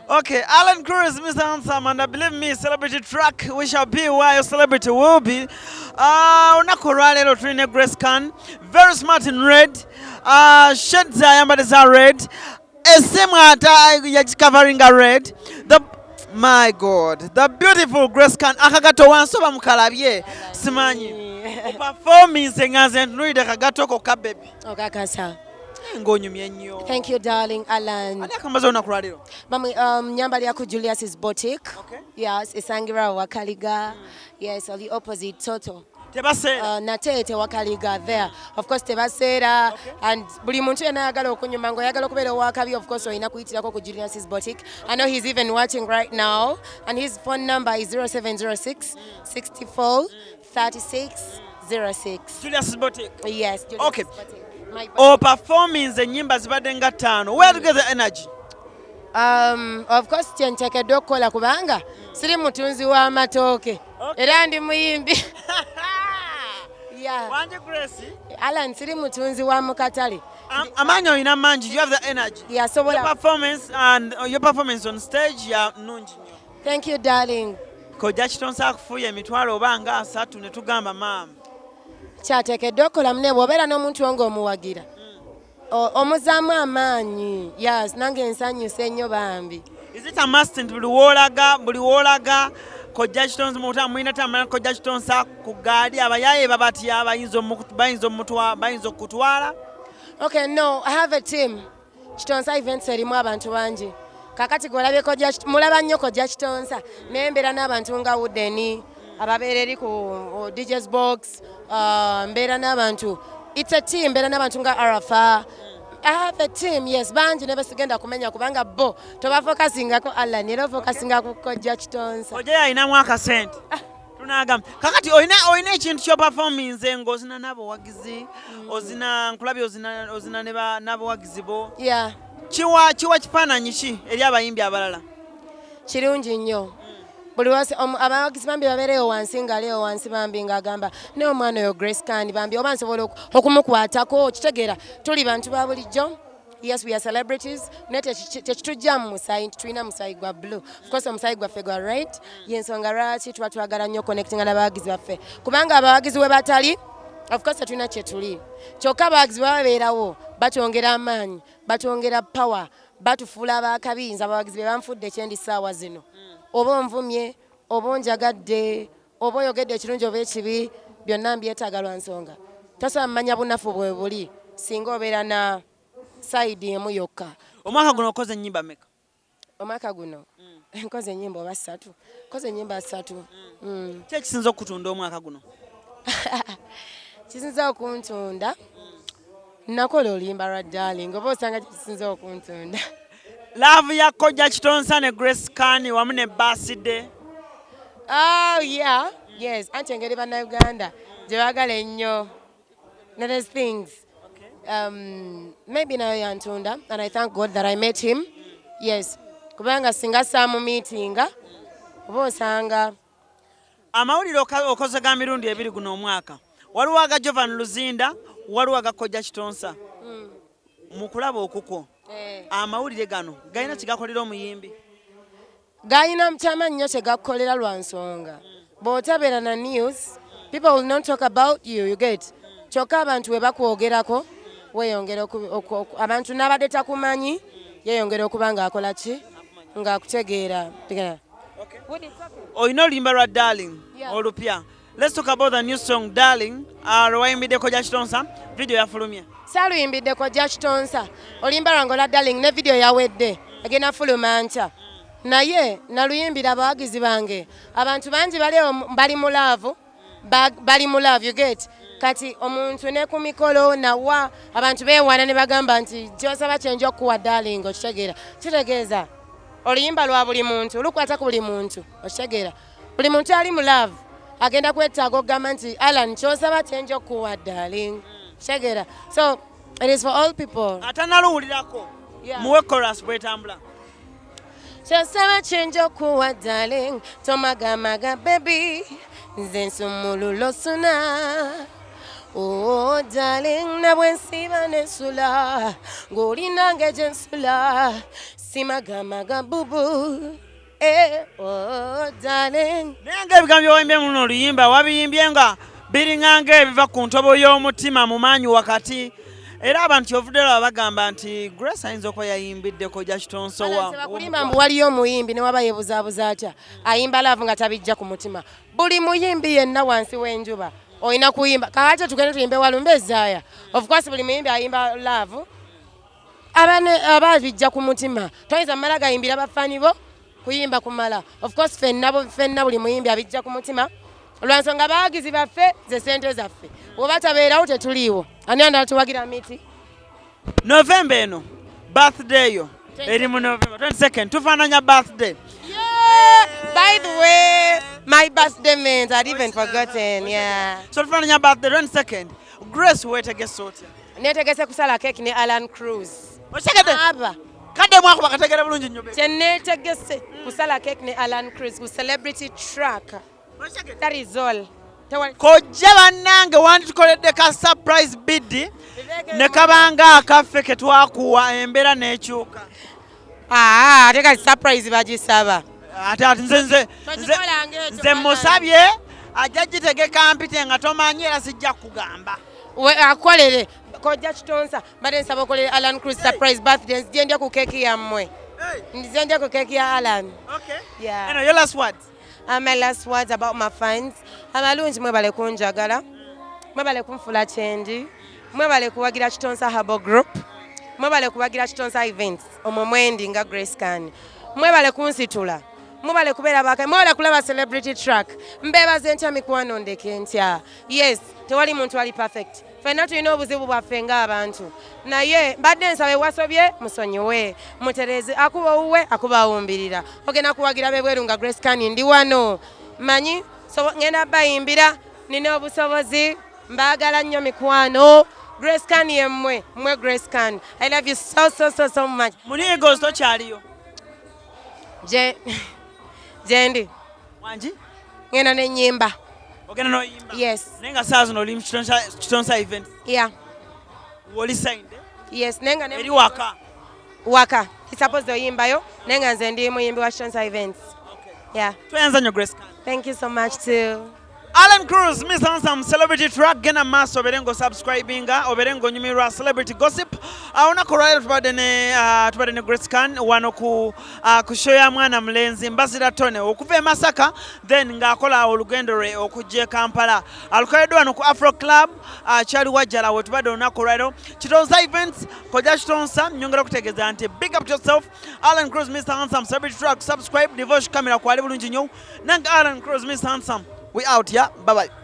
Okay, Alan Cruz, Mr. Handsome, and I believe me, celebrity track, we shall be where your celebrity will be. Olunaku olwaleero tulina Grace Khan, very smart in red, shades ayambadde za red, essimu ata yagicoveringa red. The, my God, the beautiful Grace Khan, akagato wansi oba mukalabye, simanyi. Operformance nga nze ntunuulidde kagato ko ka baby. Okakasa. Ng'onyumye nnyo. Thank you, darling Alan. Ani akambaza olunaku lwaleero? Mami, nyambali ku Julius's Boutique. Yes, esangira Wakaliga. Yes, on the opposite Toto. Tebaseera. Nateete Wakaliga there. Of course tebaseera and buli muntu yenna ayagala okunyuma ng'oyagala okubeera owakabi, of course olina kuyitirako ku Julius's Boutique. I know he's even watching right now and his phone number is 0706 64 36 06. Julius Boutique. Yes, Julius's Boutique. My Operformance ennyimba zibadde nga ttaano. Where do you get the energy? Of course kyenteekeddwa okukola kubanga siri mutunzi w'amatooke era ndi muyimbi. Yeah. Wanje Grace. Alan, siri mutunzi wa mukatale. Amaanyi olina mangi, you have the energy. Yasobola. Your performance and your performance on stage ya nnungi nnyo. Thank you, darling. Kojja Kitonsa akufuuye emitwalo oba nga 30 ne tugamba maama. Kyateekeddwa okukola mune bw'obeera n'omuntu wo ng'omuwagira omuzaamu amaanyi. Yes, nange nsanyuse nnyo bambi. Is it a must nti buli woolaga Kojja Kitonsa mulina tambula Kojja Kitonsa ku gaali, abayaaye babatya, bayinza okutwala? Okay, no, I have a team. Kitonsa Events erimu abantu bangi. Kakati gwolabye Kojja mulaba nnyo Kojja Kitonsa, naye mbeera n'abantu nga Wudeni ababeera eri ku DJ's box, mbeera n'abantu, it's a team, mbeera n'abantu nga Arafa. I have a team, yes, bangi ne besigenda kumenya kubanga bo tobafocusingako Alan, era ofocusinga ku Kojja Kitonsa. Kojja yalinamu akasente tunagamba kakati olina ekintu kyoperforminze ng'ozina n'abawagizi, ozina nkulabye ozina ne n'abawagizi bo. Kiwa kifaananyi ki eri abayimbi abalala? Kirungi nnyo. Buli wasi abawagizi bambi babeereyo wansi ng'aliyo wansi bambi ng'agamba naye omwana oyo Grace Khan bambi oba nsobola okumukwatako. Kitegeera tuli bantu ba bulijjo. Yes, we are celebrities, naye tekitujja mu musaayi nti tulina musaayi gwa blue. Of course omusaayi gwaffe gwa red, yensonga lwaki tuba twagala nnyo connectinga n'abawagizi baffe, kubanga abawagizi we batali, of course tetulina kye tuli. Kyokka abawagizi bwe babeerawo batwongera amaanyi, batwongera power, batufuula abakabi. Nze abawagizi be banfudde kyendi ssaawa zino. Oba onvumye, oba onjagadde, oba oyogedde ekirungi oba ekibi, byonna mbyetaaga lwa nsonga tosobola mmanya bunafu bwe buli singa obeera na side emu yokka. Omwaka guno okoze ennyimba meka? Omwaka guno nkoze ennyimba oba ssatu, nkoze ennyimba ssatu. Ki ekisinza okutunda omwaka guno? Kisinza okuntunda, nakola oluyimba lwa Darling, oba osanga kisinza okuntunda. Love ya Kojja Kitonsa ne Grace Khan wamu ne birthday. Oh yeah, yes. Anti engeri Bannayuganda gye baagala ennyo. Now there's things. Maybe nayo yantunda and I thank God that I met him. Yes. Kubanga singa saamu meetinga oba osanga Amawulire okoze ga mirundi ebiri guno omwaka. Waliwo aga Jovan Luzinda, waliwo aga Kojja Kitonsa. Mu kulaba okukwo, amawulire gano galina kigakolera omuyimbi? Galina kyamaanyi nnyo kye gakukolera lwa nsonga bw'otabeera na news, people will not talk about you, you get? Kyokka abantu bwe bakwogerako weeyongera abantu n'abadde takumanyi yeeyongera okuba ng'akola ki, ng'akutegeera. Olina oluyimba lwa Darling olupya. Let's talk about the new song Darling, lwe wayimbidde Kojja Kitonsa. Video yafulumye? Saaluyimbidde Kojja Kitonsa. Oluyimba lwange olwa Darling ne video yawedde, egenda fuluma nkya, naye naluyimbira abawagizi bange. Abantu bangi bali bali mu love, bali mu love, you get? Kati omuntu ne ku mikolo nawa abantu beewaana ne bagamba nti gyosaba kyenja okukuwa darling. Okitegeera? Kitegeeza oluyimba lwa buli muntu lukwata ku buli muntu. Okitegeera? Buli muntu ali mu love agenda kwetaaga okugamba nti Alan, kyosaba kyenja okukuwa darling. Kitegeera? So it is for all people. Atanaluwulirako, muwe chorus bwetambula. Kyosaba kyenja okuwa darling, tomagamaga baby, nze nsumululo suna. Oh darling, nabwe nsiba nensula ng'olinange gye nsula. Simagamaga bubu. Eh, oh, darling. Naye nga ebigambo byewayimbye muno oluyimba wabiyimbye nga biringa ng'ebiva ku ntobo y'omutima mu maanyi wakati, era abantu kyovudde laba bagamba nti Grace ayinza okuba yayimbidde Kojja Kitonsowa. Bakulimba mbu waliyo omuyimbi ne waba yeebuzaabuza atya ayimba love nga tabijja ku mutima. Buli muyimbi yenna wansi w'enjuba olina kuyimba. Kakati tugende tuyimbe Walumbe Ezaaya. Of course buli muyimbi ayimba love aba bijja ku mutima. Toyinza mmala gayimbira bafaani bo kuyimba kumala. Of course ffenna buli muyimbi abijja ku mutima lwansonga abawagizi baffe ze ssente zaffe, bw'oba tabeerawo tetuliiwo. Ani andala tuwagira miti? November eno birthday yo eri mu November 22nd, tufaananya birthday. Yeah! By the way, my birthday means I'd even forgotten. Yeah. So tufaananya birthday 22nd. Grace, weetegese otya? Neetegese kusala keeki ne Alan Cruz. Okitegedde? Aba. Kadde mwako bakategere bulungi nnyo, baby. Kye neetegese kusala keeki ne Alan Cruz ku Celebrity Track. That is all. Kojja bannange, wanditukoledde ka surprise bid ne kabanga akaffe ke twakuwa, embeera n'ekyuka. Ah, ate kati surprise bagisaba. Ate nze Tokikolanga ekyo, nze bannange. Musabye ajja gitegeka mpite nga tomanyi, era sijja kugamba. Akolere Kojja Kitonsa, mbadde nsaba okolere Alan Cruz surprise birthday, nzije ndya ku keeki yammwe. Nzije ndya ku keeki ya Alan. Yeah. Eno, your last words. My last words about my fans. Abalungi, mwebale kunjagala, mwebale kunfula kyendi, mwebale kuwagira Kitonsa Herbal Group, mwebale kuwagira Kitonsa Events omwo mwendi nga Grace Khan, mwebale kunsitula, mwebale kubeera baka, mwebale kulaba Celebrity Track. Mbeebaze ntya mikwano, ndeke ntya? Yes, tewali muntu ali perfect, ffenna tulina obuzibu bwaffe ng'abantu, naye mbadde nsaba ewasobye musonyiwe, mutereze. Akuba owuwe akuba awumbirira, ogenda kuwagira bebweru nga Grace Khan ndi wano manyi so, ngenda bayimbira, nina obusobozi. Mbaagala nnyo mikwano. Grace Khan yemmwe, mmwe Grace Khan. I love you so so so so much. Mu Eagles tokyaliyo? Gyendi. Wangi? Ngenda nenyimba. Ogenda n'oyimba? Yes. Naye nga saa zino oli mu Kitonsa Event? Yeah. Woli signed? Yes, naye nga Eri waka? Waka suppose oyimbayo, naye nga nze ndi muyimbi wa Kitonsa Events, yeah. Tweyanza nnyo, Grace Khan. Thank you so much too. Alan Cruz, Mr. Handsome, Celebrity Track, genda maaso obeere ng'osubscribinga, obeere ng'onyumirwa celebrity gossip. Olunaku olwaleero tubadde ne Grace Khan wano ku show ya mwana mulenzi Mbazira Tone okuva e Masaka, then ng'akola olugendo lwe okujja e Kampala. Alukoleddwa wano ku Afro Club, kyali wajjala we tubadde olunaku olwaleero. Kitonsa Events, Kojja Kitonsa, nyongera okutegeeza nti big up to yourself. Alan Cruz, Mr. Handsome, Celebrity Track, subscribe, Devosh Camera kwali bulungi nnyo. Nange Alan Cruz, Mr. Handsome. We out, yeah? Bye bye.